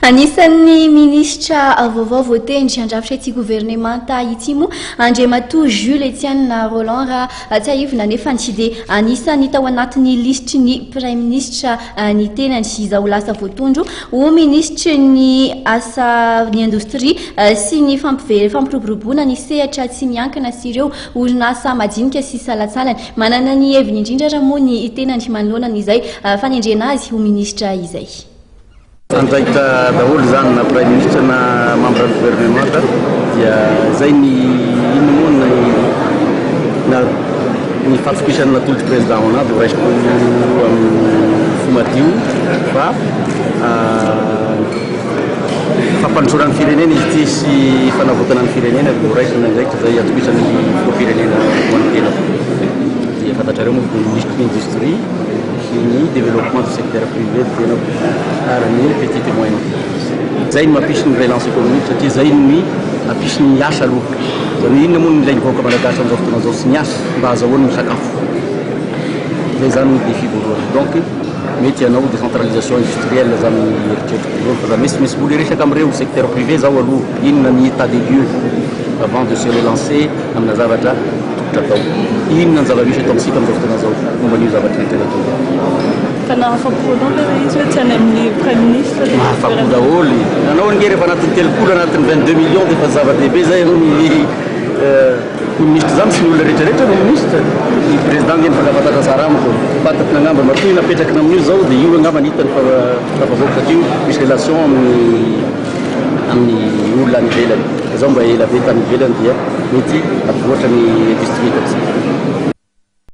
Anisan'ny minisitra vaovao voatendry handrafitra ity governemanta ity moa Andriamatoa Jules Etienne Rolland raha tsiahivina nefa tsy dia anisan'ny tao anatin'ny lisitry ny praiminisitra ny tenany izao lasa voatondro ho minisitry ny asa ny indostria sy ny fampiroboroboana ny sehatra tsy miankina sy ireo orinasa madinika sy salantsalany. Manana ny heviny indrindra raha moa ny tenany manoloana an'izay fanendrena azy ho minisitra izay. Andraikitra daholo izany na praiminisitra na membre ny gouvernemanta dia izay ny inona moa ny na ny fahatokisana natolotry président ho anah dia horaisiko amin'ny fo madio fa fampandrosoana ny firenena izy ity sy fanavotana ny firenena dia horaisina ny andraikitra izay atokisan'ny filoham-pirenena ho an'ny tenako dia fantatrareo moa fa minisitry ny industrie sy ny développement du secteur privé ny tenako ary ny petite et moyenne entreprise. Zay no mampisy ny relance économique satria zay no hampisy ny asa aloha. Zany hoe inona moa no ilain'ny vahoaka malagasy amin'izao fotoana izao sy ny asa mba ahazahoany misakafo. Zay zany no défi voalohany. Donc mety hanao décentralisation industrielle zany ny eritreritra voalohany fa za misy misy mbola hiresaka amin'ireo secteur privé zaho aloha inona ny état des lieux avant de se relancer amina zavatra tokotry atao. Inona ny zava-misy eto amintsika amin'izao fotoana izao momba an'io zavatra rehetra rehetra io. Fa nahafapo anao ve ilay izy hoe tsy any amin'ny praiminisitra ilay Mahafapo toerana? daholo. Nanao ange rehefa anatin'ny 30, anatin'ny 22 millions dia efa zava-dehibe izay ny ho minisitra izany tsy ny olona rehetra rehetra no minisitra. Ny président ange nifankafantatra tsara amiko. Fantatry angamba matoa napetraky ny amin'io izao dia io angamba ny hitany fa tafavoaka satria misy relation amin'ny amin'ny olona any ivelany. Izao mba ela be tany ivelany dia mety hampivoatra ny industrie eto amintsika.